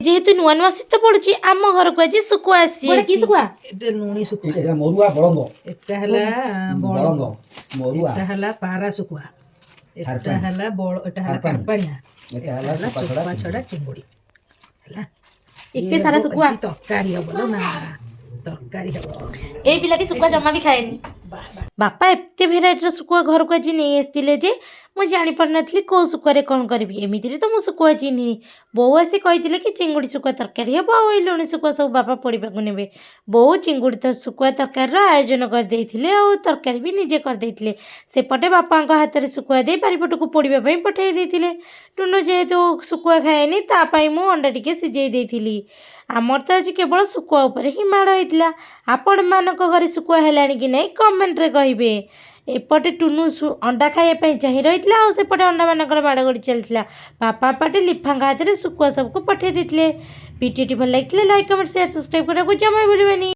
ଯେହେତୁ ନୂଆ ନୂଆ ଶୀତ ପଡୁଛି, ଆମ ଘରକୁ ଆଜି ଶୁଖୁଆ ଆସିଛି। କି ଶୁଖୁଆ? ଏଟା ଲୁଣି ଶୁଖୁଆ। ଏଇଟା ହେଲା ମରୁଆ ବଳଙ୍ଗ। ଏଟା ହେଲା ବଳଙ୍ଗ ମରୁଆ। ଏଟା ହେଲା ପାରା ଶୁଖୁଆ, ଏଟା ଖାରପାଣି। ହେଲା ବଳ, ଏଟା ହେଲା ଖାରପାଣି। କାରପାଣିଆ। ଏଟା ହେଲା ହେଲା ଚୋପା ଛଡ଼ା ଚୋପା ଛଡ଼ା ଚିଙ୍ଗୁଡ଼ି ହେଲା। ଏତେ ଇଏ ସାରା ହବ ଶୁଖୁଆ? ଆଜି ତରକାରୀ ହବ ଲୋ ମା, ତରକାରୀ ହବ। ଏଇ ପିଲାଟି ଶୁଖୁଆ ଜମା ବି ଖାଏନି। ବାପା ଏତେ ଭେରାଇଟିର ଶୁଖୁଆ ଘରକୁ ଆଜି ନେଇ ଆସିଥିଲେ ଯେ ମୁଁ ଜାଣିପାରୁନଥିଲି କେଉଁ ଶୁଖୁଆରେ କ'ଣ କରିବି। ଏମିତିରେ ତ ମୁଁ ଶୁଖୁଆ ଚିହ୍ନିନି। ବୋଉ ଆସି କହିଥିଲେ କି ଚିଙ୍ଗୁଡ଼ି ଶୁଖୁଆ ତରକାରୀ ହେବ ଆଉ ଏଇ ଲୁଣି ଶୁଖୁଆ ସବୁ ବାପା ପୋଡ଼ିବାକୁ ନେବେ। ବୋଉ ଚିଙ୍ଗୁଡ଼ି ତ ଶୁଖୁଆ ତରକାରୀର ଆୟୋଜନ କରିଦେଇଥିଲେ ଆଉ ତରକାରୀ ବି ନିଜେ କରିଦେଇଥିଲେ। ସେପଟେ ବାପାଙ୍କ ହାତରେ ଶୁଖୁଆ ଦେଇ ବାରିପଟକୁ ପୋଡ଼ିବା ପାଇଁ ପଠାଇ ଦେଇଥିଲେ। ଟୁନୁ ଯେହେତୁ ଶୁଖୁଆ ଖାଏନି, ତା ପାଇଁ ମୁଁ ଅଣ୍ଡା ଟିକେ ସିଝେଇ ଦେଇଥିଲି। ଆମର ତ ଆଜି କେବଳ ଶୁଖୁଆ ଉପରେ ହିଁ ମାଡ଼ ହେଇଥିଲା। ଆପଣମାନଙ୍କ ଘରେ ଶୁଖୁଆ ହେଲାଣି କି ନାହିଁ, କମେଣ୍ଟରେ କହିବେ। ଏପଟେ ଟୁନୁ ଅଣ୍ଡା ଖାଇବା ପାଇଁ ଚାହିଁ ରହିଥିଲା ଆଉ ସେପଟେ ଅଣ୍ଡାମାନଙ୍କର ମାଡ଼ ଗୋଡ଼ି ଚାଲିଥିଲା। ବାପା ଏପଟେ ଲିଫାଙ୍କ ହାତରେ ଶୁଖୁଆ ସବୁକୁ ପଠାଇ ଦେଇଥିଲେ। ଭିଡ଼ିଓଟି ଭଲ ଲାଗିଥିଲେ ଲାଇକ୍, କମେଣ୍ଟ, ସେୟାର, ସବସ୍କ୍ରାଇବ୍ କରିବାକୁ ଜମା ଭୁଲିବେନି।